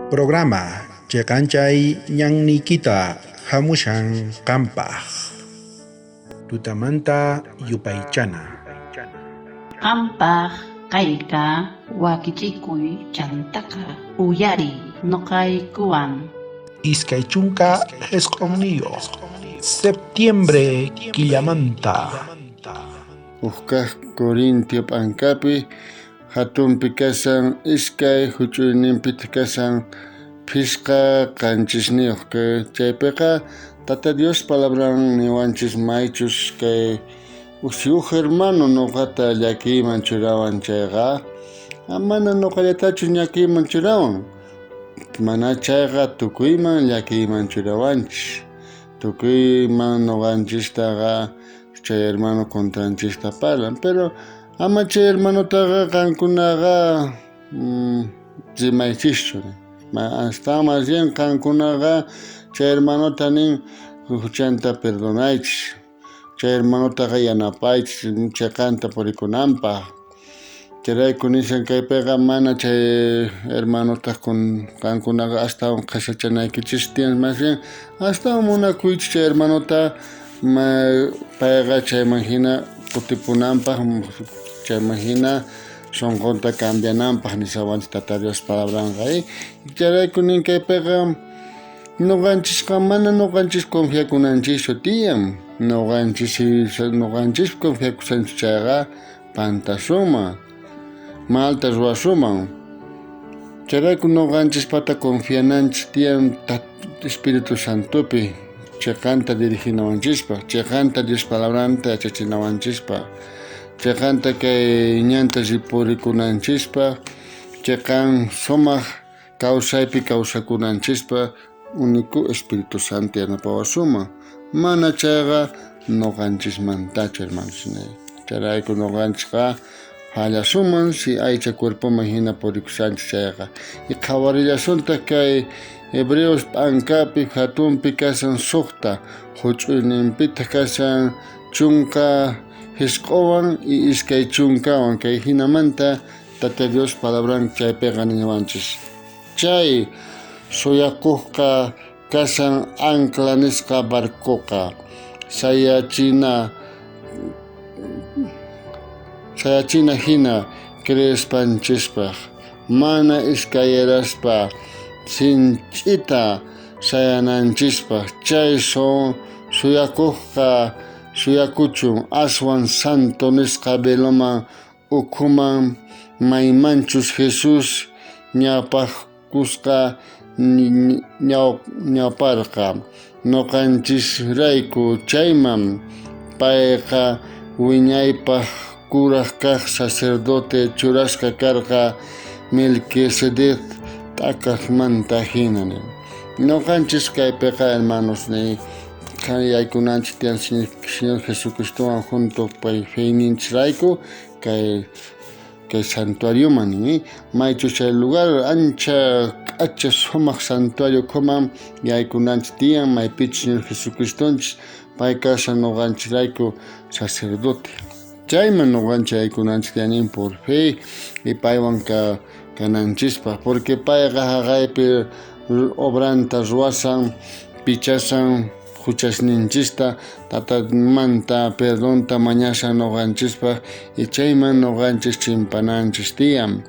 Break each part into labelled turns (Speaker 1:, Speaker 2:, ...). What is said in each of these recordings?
Speaker 1: Programa cheqanchay ñanniykita hamushan qampaq. Tutamanta yupaychana.
Speaker 2: Qampaj kayqa wakichikuy chantaqa uyariy noqaykuwan.
Speaker 1: 29 septiembre killamanta.
Speaker 3: Uj kaj Corintio p'ankapi jatunpi kashan iskay, juch'uyninpitaj kashan phishqa qanchisniyoj. Chaypeqa Tata Dios palabran niwanchis maychus kay si uj hermano noqata llakiyman churawan chayqa, mana noqallatachu llakiyman churawan, mana chayqa tukuyman llakiyman churawanchis. Tukuyman noqanchistaqa chay hermano contranchista parlan, pero ama chay hermanotaqa qankunaqa rimaychischu. Astawan más bien qankunaqa chay hermanota nin huchanta perdonaychis, chay hermanotaqa yanapaychis cheqanta purikunanpaq. Chayrayku nishan kaypiqa mana chay hermanota qankunaqa astawan qhesachanaykichis tiyan, más bien astawan munakuychis chay hermanota, payqa chayman hina kutipunanpaq, chayman hina sonqonta cambiananpaq nishawanchis Tata Dios palabranqa. Chayrayku nin kaypiqa noqanchisqa mana noqanchis confiakunanchischu tiyan, noqanchis confiakushanchis chayqa pantasunman, malta ruwasunman. Chayrayku noqanchispata confiananchis tiyan Espíritu Santopi, cheqanta diriginawanchispaq, cheqanta Dios palabranta yachachinawanchispaq, cheqanta kay ñanta ripurikunanchispaq, cheqan sumaq kawsaypi kawsakunanchispaq único Espíritu Santo yanapawasunman. Mana chayqa noqanchismantachu, hermanos. Chayrayku noqanchisqa fallasuman si aycha cuerpoman hina purikushanchis chayqa. Y qhawarillasuntaq kay Hebreos p'ankapi hatunpi kashan 6, huch'uyninpitaq kashan 19 y 20wan. Kay hinamanta Tata Dios palabran chaypiqa niwanchis. Chay suyakuqqa kashan ancla nisqa barcoqa, sayachina hina creespanchispaq, mana iskayraspa sinch'ita sayananchispaq. Chay suyakuqqa suyakuchun aswan santo nisqa veloman ukhuman maymanchus Jesús ñawpaqkusqa ñawparqa noqanchisrayku, chayman payqa wiñaypaq kuraj kaj sacerdote churasqa karqa Melquisedec t'akajmanta hina. Noqanchis kaypiqa, hermanos, yaykunanchis tiyan Señor Jesucristowan junto pay feyninchisrayku kay santuarioman, maychus chay lugar ancha k'acha sumaq santuario ukhuman yaykunanchis tiyan, maypichus Señor Jesucristonchis pay kashan noqanchisrayku sacerdote. Chayman noqanchis yaykunanchis tiyan por fe y paywan kananchispaq, porque payqa haqaypi obranta ruwasan, pichasan huchasninchista, tatamanta perdonta mañashan noqanchispaq, y chayman noqanchis chimpananchis tiyan.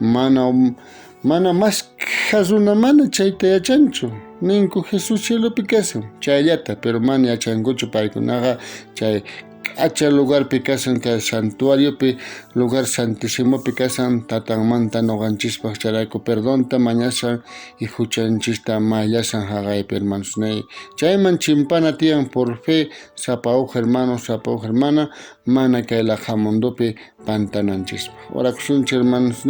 Speaker 3: Mana mas runa mana chayta yachanchu. Ninku Jesús cielopi kashan, chayllata, pero mana yachankuchu paykunaqa chay k'acha lugarpi kashan, kay santuariopi, lugar santísimopi kashan, tatanmanta noqanchispaq chayrayku perdonta mañashan y huchanchista mayllashan haqaypi, hermanos. Chayman chimpana tiyan por fe, sapa uj hermano, sapa uj hermana, mana kay laja mundopi pantananchispaq. Orakusunchik, hermanos,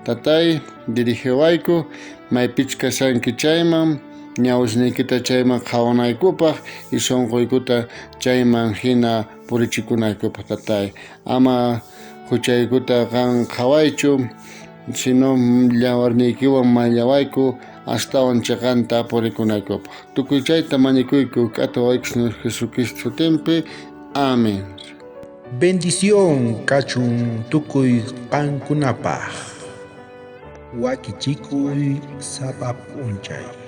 Speaker 3: Tatay, dirigiwayku, maypichus kashanki chayman, ñawisniykita chayman qhawanaykupaq y sunquykuta chayman hina purichikunaykupaq, Tatay. Ama huchaykuta qan qhawaychu, sino llawarniykiwan mayllawayku astawan cheqanta purikunaykupaq. Tukuy chayta mañakuyku k'ata wawayku Señor Jesucristo sutinpi. Amén.
Speaker 1: Bendición kachun tukuy qankunapaq. Wakichikuy sapa p'unchay.